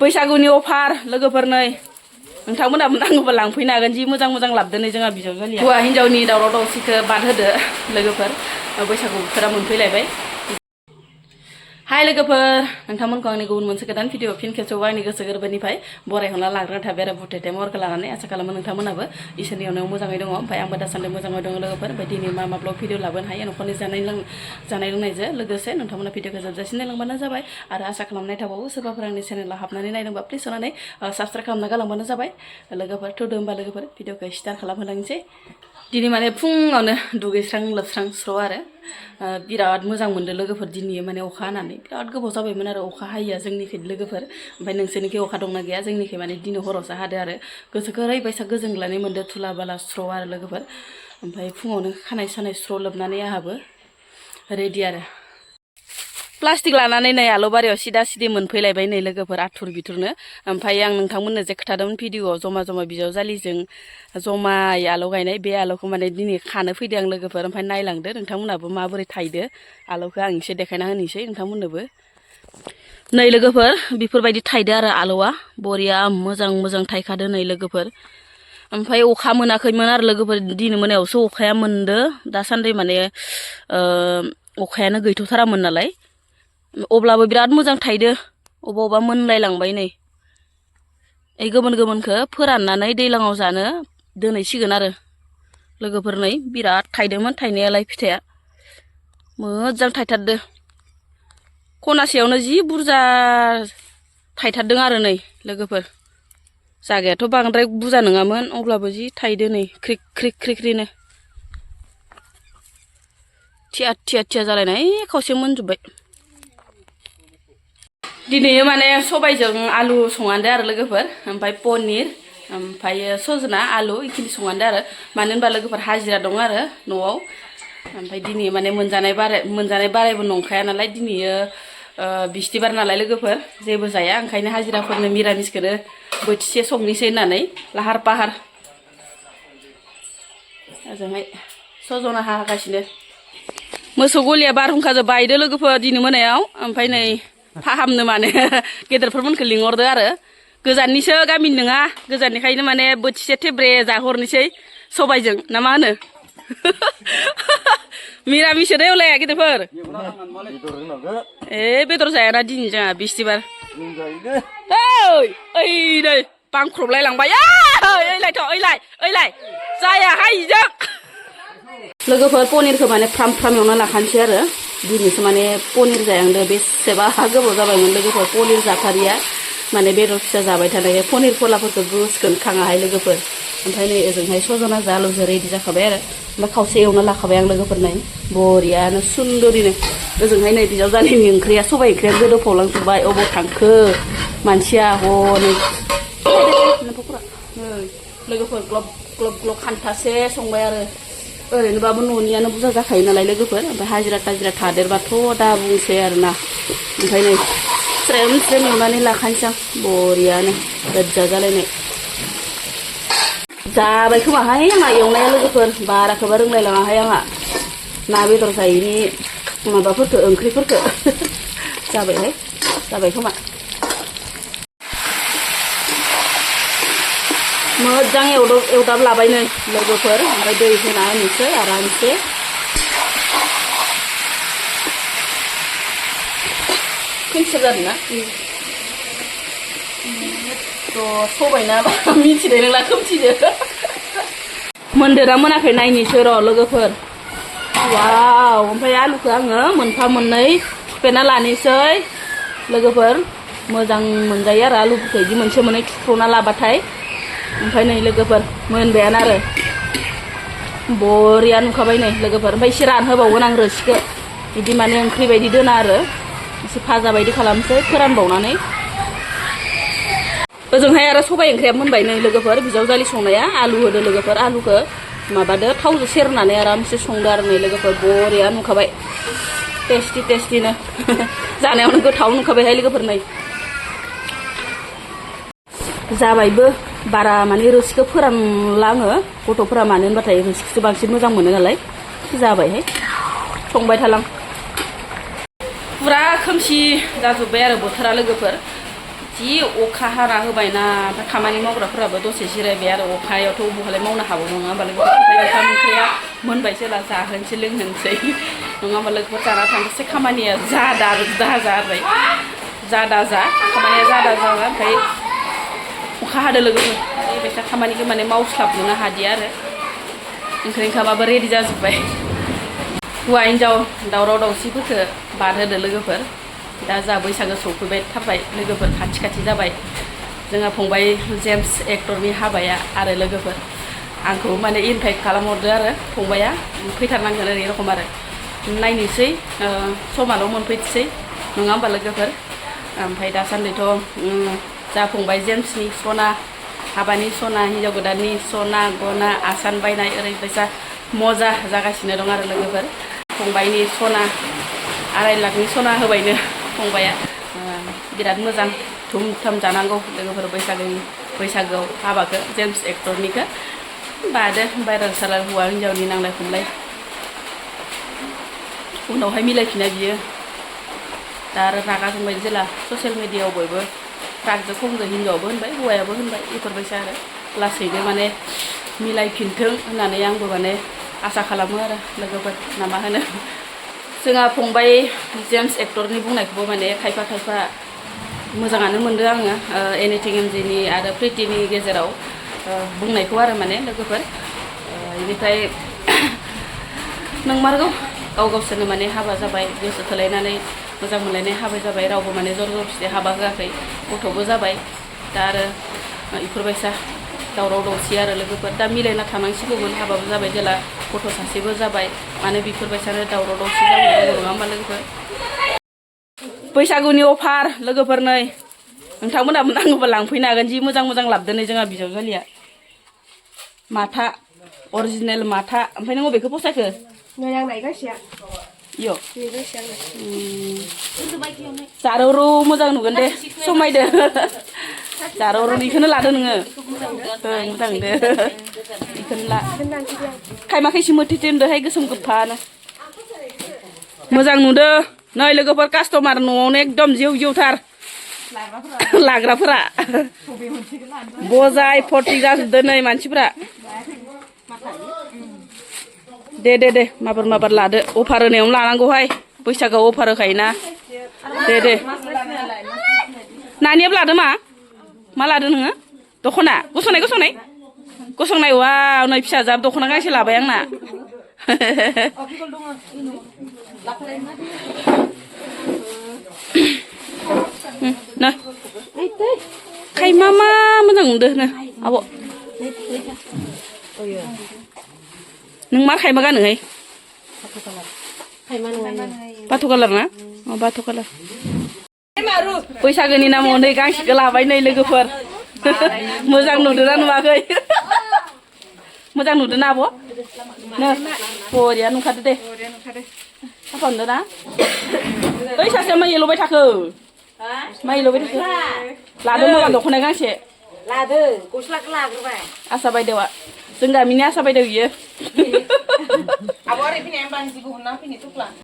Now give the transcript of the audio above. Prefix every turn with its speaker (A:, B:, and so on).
A: बैसागुनि अफार लोगोफोर नै नोंथांमोनाबो नांगौबा लांफैनो हागोन जि मोजां मोजां लाबोदो नै जोंहा बिजावजालिया हौवा हिन्जावनि दावराव दावसिखौ बाद होदो लोगोफोर बैसागु बोथोरा मोनफैलायबाय हाय लोगोफोर नोंथांमोनखौ आंनि गुबुन मोनसे गोदान भिडिअ फिन खेबसेयावबो आंनि गोसो गोरबोनिफ्राय बरायहरना लाग्रोना थाबाय आरो बुथे महरखौ लानानै आसा खालामो नोंथांमोनाबो इसोरनि अननायाव मोजाङै दङ ओमफ्राय आंबो दासान्दि मोजाङै दङ लोगोफोर ओमफ्राय दिनै मा ब्लग भिडिअ लाबोनो हायो न'खरनि जानाय लोंनायजों लोगोसे नोंथांमोना भिडिअखौ जोबजासिम नायलांबानो जाबाय आरो आसा खालामनाय थाबावो सोरबाफोर आंनि चेनेलाव हाबनानै नायदोंबा प्लिज अननानै साबस्क्राइब खालामना गालांबानो जाबाय लोगोफोर थुदो होमबा लोगोफोर भिडिअखौ स्टार्ट खालामहोलांसै दिनै माने फुङावनो दुगैस्रां लोबस्रां स्र' आरो बिराद मोजां मोनदों लोगोफोर दिनै माने अखा हानानै बिराद गोबाव जाबायमोन आरो अखा हायिया जोंनिखै लोगोफोर ओमफ्राय नोंसोरनिखै अखा दंना गैया जोंनिखै माने दिनै हरावसो हादो आरो गोसोखौ ओरैबायसा गोजोनग्लायनाय मोनदों थुला बाला स्र' आरो लोगोफोर ओमफ्राय फुङावनो खानाय सानाय स्र' लोबनानै आंहाबो रेडि आरो प्लास्टिक लानानै नै आलुबारियाव सिदा सिदि मोनफैलायबाय नै लोगोफोर आथुर बिथुरनो ओमफ्राय आं नोंथांमोननो जे खोथादोंमोन भिडिअआव जमा बिजावजालिजों जमायै आलु गायनाय बे आलुखौ माने दिनै खानो फैदों आं लोगोफोर ओमफ्राय नायलांदो नोंथांमोनाबो माबोरै थायदो आलुखौ आं एसे देखायना होनोसै नोंथांमोननोबो नै लोगोफोर बेफोरबायदि थायदो आरो आलुआ बरिया मोजां थायखादो नै लोगोफोर ओमफ्राय अखा मोनाखैमोन आरो लोगोफोर दिनै मोनायावसो अखाया मोनदो दासान्दि माने अखायानो गैथ'थारामोन नालाय अब्लाबो बिराद मोजां थायदो अबा मोनलायलांबाय नै ओइ गोमोनखौ फोराननानै दैज्लाङाव जानो दोनहैसिगोन आरो लोगोफोर नै बिराद थायदोंमोन थायनायालाय फिथाइया मोजां थायथारदो खनासेयावनो जि बुरजा थायथारदों आरो नै लोगोफोर जागायाथ' बांद्राय बुरजा नङामोन अब्लाबो जि थायदो नै ख्रिख्रिनो थिया जालायनाय खावसे मोनजोब्बाय दिनै माने सबायजों आलु संहांदो आरो लोगोफोर ओमफ्राय पनिर ओमफ्राय सजना आलु इखिनि संहांदो आरो मानो होनबा लोगोफोर हाजिरा दं आरो न'आव ओमफ्राय दिनै माने मोनजानाय बारायबो नंखाया नालाय दिनै बिस्थिबार नालाय लोगोफोर जेबो जाया ओंखायनो हाजिराफोरनो मिरामिसखौनो बोथिसे संनोसै होननानै लाहार फाहार ओजोंहाय सजना हागासिनो मोसौ गलिया बारहुंखाजों बायदो लोगोफोर दिनै मोनायाव ओमफ्राय नै फाहामनो माने गेदेरफोरमोनखौ लिंहरदो आरो गोजाननिसो गामिनि नङा गोजाननिखायनो माने बोथिसे थेब्रे जाहरनोसै सबायजों ना मा होनो मिरामिसो देवलाया गेदेरफोर बेदर जायाना दिनै जोंहा बिस्थिबार ओइ नै बांख्रबलाय लांबाय ओइलाय जायाहाय इजों लोगोफोर पनिरखौ माने फ्राम एवना लाखानोसै आरो दिनैसो माने पनिर जायांदो बेसेबा गोबाव जाबायमोन लोगोफोर पनिर जाथारिया माने बेदर फिसा जाबाय थानाय पनिर खलाफोरखौ गोसोखौनो खाङाहाय लोगोफोर ओमफ्राय नै ओजोंहाय सजना आलुजों रेडि जाखाबाय आरो ओमफ्राय खावसे एवना लाखाबाय आं लोगोफोर नै बरियानो सुन्दरिनो ओजोंहाय नै बिजावजालिनि ओंख्रिया सबाइ ओंख्रिया गोदौफावलांजोब्बाय अबाव थांखो मानसिया हनै लोगोफोर ग्लब खान्थासे संबाय आरो ओरैनोबाबो न'नियानो बुरजा जाखायो नालाय लोगोफोर ओमफ्राय हाजिरा थाजिरा थादेरबाथ' दा बुंसै आरोना ओमफ्राय नै स्रेम एवनानै लाखानोसै आं बरियानो गोजा जालायनाय जाबाय खोमाहाय आंहा एवनाया लोगोफोर बाराखौबा रोंलायलाङाहाय आंहा ना बेदर जायैनि माबाफोरखौ ओंख्रिफोरखौ जाबाय खोमा मोजां एवदाब लाबाय नै लोगोफोर ओमफ्राय दै होना होनोसै आरामसे खनसे जादोंना सबायना मिथिनाय नंला खोमसिदो मोनदोना मोनाखै नायनोसै र' लोगोफोर वाव ओमफ्राय आलुखौ आङो मोनफा मोननै थुफ्लेना लानोसै लोगोफोर मोजां मोनजायो आरो आलुफोरखौ बिदि मोनसे मोननै थुफ्ल'ना लाबाथाय ओमफ्राय नै लोगोफोर मोनबायानो आरो बरिया नुखाबाय नै लोगोफोर ओमफ्राय एसे रानहोबावगोन आं रोसिखौ बिदि माने ओंख्रि बायदि दोना आरो एसे फाजा बायदि खालामसै फोरानबावनानै ओजोंहाय आरो सबाइ ओंख्रिया मोनबाय नै लोगोफोर बिजावजालि संनाया आलु होदो लोगोफोर आलुखौ माबादो थावजों सेरनानै आरामसे संदो आरो नै लोगोफोर बरिया नुखाबाय टेस्टिनो जानायावनो गोथाव नुखाबायहाय लोगोफोर नै जाबायबो बारा माने रोसिखौ फोरानला आङो गथ'फोरा मानो होनबाथाय रोसिखौसो बांसिन मोजां मोनो नालाय जाबायहाय संबाय थालां पुरा खोमसि जाजोब्बाय आरो बोथोरा लोगोफोर जि अखा हाना होबायना ओमफ्राय खामानि मावग्राफोराबो दसे जिरायबाय आरो अखायावथ' बहालाय मावनो हाबावो नङा होमबा लोगोफोर ओंखाम ओंख्रिया मोनबाय जेला जाहोनोसै लोंहोनोसै नङा होमबा लोगोफोर जाना थांनोसै खामानिया जाबाय जा खामानिया जादा ओमफ्राय अखा हादों लोगोफोर बेबायसा खामानिखौ माने मावस्लाबनो हादिया आरो ओंखामाबो रेडि जाजोब्बाय हौवा हिन्जाव दावराव दावसिफोरखौ बारहोदो लोगोफोर दा जा बैसागो सौफैबाय थाबाय लोगोफोर खाथि जाबाय जोंहा फंबाय जेम्स एक्टरनि हाबाया आरो लोगोफोर आंखौ माने इनभाइट खालामहरदो आरो फंबाया फैथारनांगोन ओरै रखम आरो नायनोसै समाल' मोनफैनोसै नङा होमबा लोगोफोर ओमफ्राय दासान्दिथ' जा फंबाय जेम्सनि सना हाबानि सना हिन्जाव गोदाननि सना गना आसान बायनाय ओरैबायसा मजा जागासिनो दं आरो लोगोफोर फंबायनि सना 2.5 लाखनि सना होबायनो फंबाया बिराद मोजां धुमधाम जानांगौ लोगोफोर बैसागोआव हाबाखौ जेम्स एक्टरनिखौ बादो भाइरेल सालार हौवा हिन्जावनि नांलाय खमलाय उनावहाय मिलायफिना बियो दा आरो रागा जोंबाय जेला ससियेल मिडियायाव बयबो रागजों खमजों हिन्जावाबो होनबाय हौवायाबो होनबाय बेफोरबायसा आरो लासैनो माने मिलायफिनथों होननानै आंबो माने आसा खालामो आरो लोगोफोर ना मा होनो जोंहा फंबाय जेम्स एक्टरनि बुंनायखौबो माने खायफा मोजाङानो मोनदों आङो एनिथिं एमजिनि आरो प्रितिनि गेजेराव बुंनायखौ आरो माने लोगोफोर बेनिफ्राय नंमारगौ गावसोरनो माने हाबा जाबाय गोसो थोलायनानै मोजां मोनलायनाय हाबा जाबाय रावबो माने जर जबस्थि हाबा होआखै गथ'बो जाबाय दा आरो बेफोरबायसा दावराव दावसि आरो लोगोफोर दा मिलायना थानांसिगौमोन हाबाबो जाबाय जेला गथ' सासेबो जाबाय माने बेफोरबायसानो दावराव दावसि जानांगौ नङा होमबा लोगोफोर बैसागुनि अफार लोगोफोर नै नोंथांमोनाबो नांगौबा लांफैनो हागोन जि मोजां लाबोदों नै जोंहा बिजावजालिया माथा अरिजिनेल माथा ओमफ्राय नों बबेखौ फसायखो इयो जारौरौ मोजां नुगोन दे समायदो जारौरौनिखौनो लादो नोङो मोजां दे बेखौनो ला खायमाखायसे मोथेथे होनदोहाय गोसोम गोफानो मोजां नुदो नै लोगोफोर कास्टमार न'आवनो एकदम जिउ-जिउथार लाग्राफोरा बजाय फर्टि जाजोबदो नै मानसिफोरा दे माबार लादो अफार होनायावनो लानांगौहाय बैसागोआव अफार होखायोना दे नानियाबो लादो मा लादो नोङो दख'ना गसंनाय वा नै फिसाजाब दख'ना गांसे लाबाय आंना खायमा मा मोजां नुदो नो आब' नों मा खायमा गानोहाय बाथ' कालार ना बाथ' कालार बैसागोनि नामाव नै गांसेखौ लाबाय नै लोगोफोर मोजां नुदोंना नुवाखै मोजां नुदोंना आब' नो बरिया नुखादो दे साफा नुदों ना ओइ सासेया मा एल'बाय थाखो लादो मोजां दख'ना गांसे लादो गस्लाखौ लाग्रोबाय आसा बायदेवा जों गामिनि आसा बायदेव बियो आब' ओरै फैनाया बांसिन गुबुन ना फैनो थुख्ला